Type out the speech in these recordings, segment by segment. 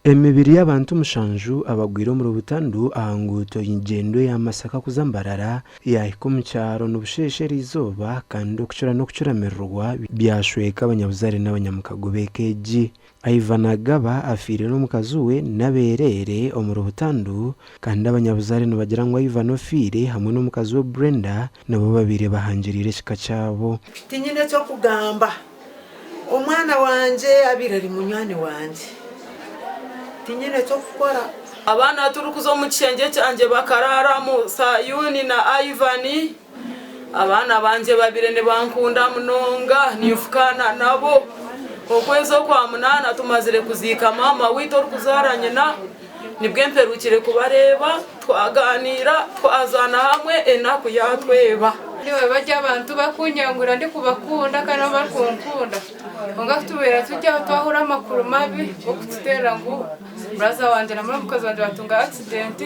Emibiri y'abantu mushanju abagwire omuri butandu aha nguuto ngyendwa eya Masaka kuza Mbarara yaahika omu kyaro nibusheesha eriizooba kandi okucura n'okucuramirirwa byashweka abanyabuzaare n'abanyamukago b'eka egi. Ivan Agaba afiire n'omukazi we n'abeereere omuri butandu kandi abanyabuzaare nibagira ngu Ivan ofiire hamwe n'omukazi we Brenda nibo babaire bahangiriire ekika kyabo. Tinyine ky'okugamba. Omwana wangye abaire ari munywani wangye. Tinyine ky'okukora. Abaana turikuza omu kishengye kyangye bakaraaramu, Sayuuni na Ivan. Abaana bangye babaire nibankunda munonga, ninfukaana nabo. Okwezi Okwamunaana tumazire kuziika maama waitu orikuzaara nyina, nibwo mperukire kubareeba, twagaaniira, twazaana hamwe, enaku yaatweba. Nyowe bari abantu bakunyangura ndikubakunda kandi nabo barikunkunda kwonka kutubeera turi aho twahurira amakuru mabi g'okututeerera ngu buraza wangye na muramukazi wangye batunga accident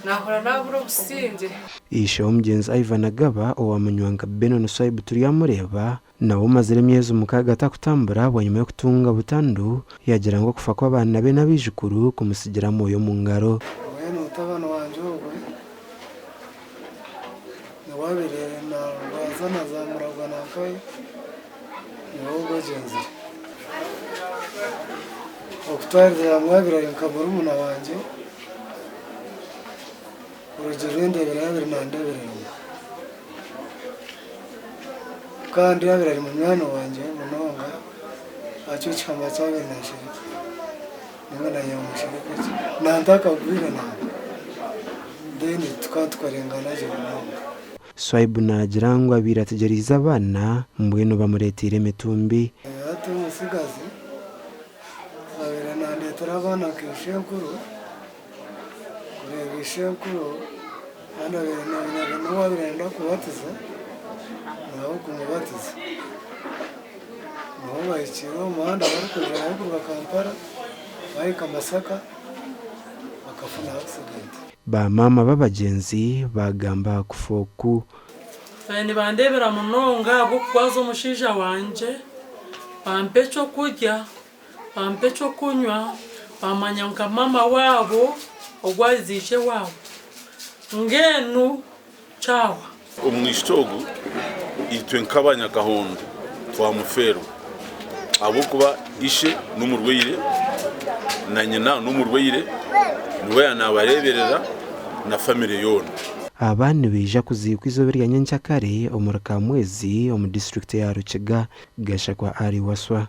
nahurira nabura obusingye. Ishe w'omugyenzi Ivan Agaba owamanywa nka Benon Swaibu Turyamureeba Nawe omazire emyezi mukaaga atakutambura bwanyima y'okutunga butandu, yaagira ngu okufa kw'abaana be n'abaijukuru kumutsigira amooya omu ngaro. Mbwenu mutabani wangye ogwe niwe abaire narwaza na muragwa na nkahi, niwe ogwo ogyenzire. Okutwarira hamwe abaire ari nka murumuna wangye, kurugiirira endeebera ei abaire nandeebereramu. Kandi abaire ari munywani wangye munonga, akyo ekihama eki abaire nanshereka, ninga nanye nimushereka ekyo, nantakagwire nangwa, then tukaba tukorengana gye munonga. Swaibu naagira ngu abaire ategyereize abaana mbwenu bamureeteire emitumbi. Hati omutsigazi abaire nandeetera abaana nka ishenkuru. Kureeba ishenkuru kandi abaire n'ou abaire nayenda kubatiza nawe kumubatiza. Niho bahikiire omu muhanda barikwija barikuruga Kampala bahika Masaka bakafuna accident. Ba maama b'abagyenzi baagamba aha kufa oku. Babaire nibandeebera munonga ahabw'okugwaza omushaija wangye, bampa ekyokurya. Bampa eky'okunywa, baamanya nka maama waabo ogu ariza ishe waabo. Mbwenu kyahwa. Omwishiki ogu itwe nk'abanyakahondo twamufeerwa ahabw'okuba ishe n'omurwaire na nyina n'omurwaire niwe yaanabareeberera na famire yoona. Aba nibaija kuziikwa eizooba erya nyenkyakare omuri Kamwezi omu disiturikiti eya Rukiga, Gashakwa Ali Waswa.